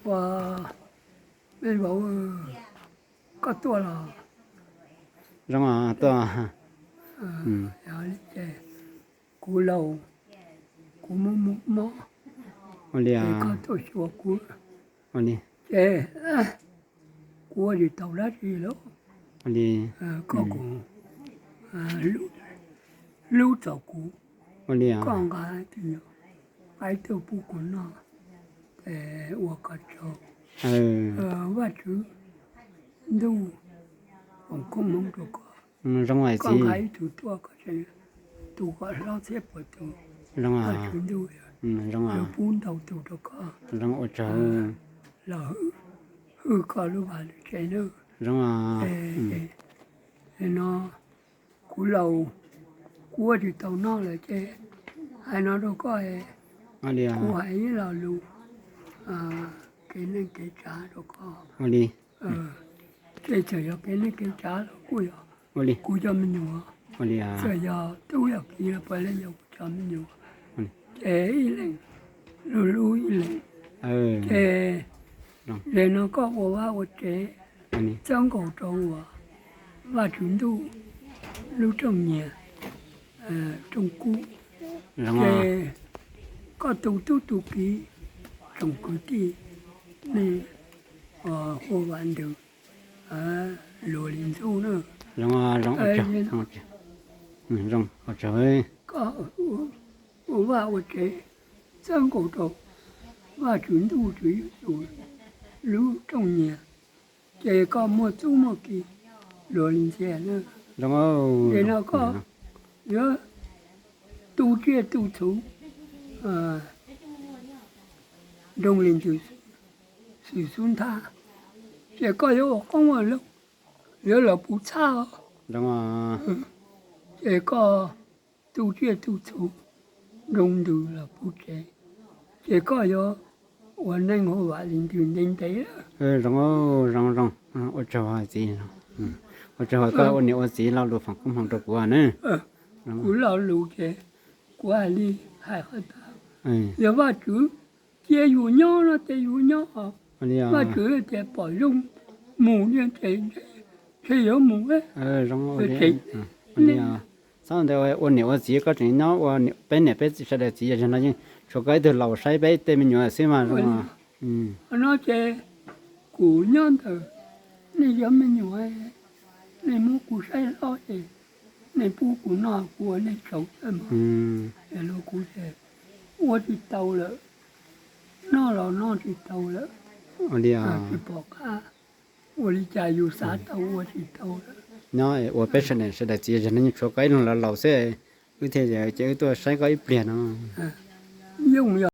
Ua, me vauv, koj tuaj los? Zoo tuaj. Ces kuv laus, kuv muaj muaj mob, ua li es koj tuaj xyuas kuv. Ua li. Ces kuv ua tsis tau dab tsi lauj. Ua li. Koj kuj hlub txaus kuv. Ua li. Koj nqa ib tug nyuam qaib tuaj pub kuv noj, ces ua koj tsaug. Vajtswv ntuj foom koob hmoov rau koj. Zoo koj txiv. Nqa ib tug tuaj, koj tseem tu kom hlob thiab puas tu. Zoo. Vajtswv ntuj, zoo, yuav pub ntau tus rau koj. Zoo, ua tsaug. Los hwj koj lub vaj lub tsev nawb. Zoo. No kuv laus, kuv ua tsis tau noj lawm ces hais no rau koj, kuv hais ib lo lus kev neej kev tsav rau koj. Ua li. Ces txawm yog kev neej kev tsav los kuj yog kuv cov me nyuam. Ua li. Txawm yog tub yog kiv los puav leej yog kuv cov me nyuam. Ces ib leeg hlub hlub ib leeg. Ces zaum no koj ua vaj ua tsev, txhawb nkaus rau uas Vajtswv ntuj lub rooj nyiaj, rooj kub. Ces koj tu tub tu kiv, tsoom kwv tij, nej ua vam ntws luag li ntxub na. Koj ua vaj ua tsev, txhawb nkaus rau Vajtswv ntuj Tswv Yexus lub rooj nyiaj, ces koj muaj tub muaj kiv luag li ntxiag na. Ces no koj yuav tu tsiaj tu txhu nroo li ntws xwm xub nthab, ces koj yuav ua qoob ua loo, yuav los puv txhab. Ces koj tu tsiaj tu txhu nroo ntws los puv tsev, ces koj yuav ua neej ua vam li ntws ntev ntev. Zoo, zoo, zoo. Ua tsaug txiv. Ua tsaug koj ua niam ua txiv lo lus foom koob hmoov rau kuv na. Kuv lo lus ces kuv hais li hais qhov tas, yog Vajtswv cia yus nyob no ces yus nyob. Vajtswv tias pom zoo mus ces ntshe yuav mus. Txhob ntawd ua niam ua txiv koj tseem nyob ua peb niam peb txiv sawv daws txiv, yog no yeej tshuav koj ib tug laus saib peb tej me nyuam xwb mas. No ces kuv nyob ntawm nej cov me nyuam, nej muab kuv saib hlob ces nej pub kuv noj kuv ua nej tsaug xwb mas. Los kuv ces ua tsis tau lawm, noj los noj tsis tau lawm, tsis pom qab, ua li cas yus xav tau ua tsis tau lawm. Nyob ua peb sawv daws txiv, yog no yeej tshuav koj ib leeg laus laus xwb, wb thiaj ces wb tuaj saib koj ib pliag no. Yooj yog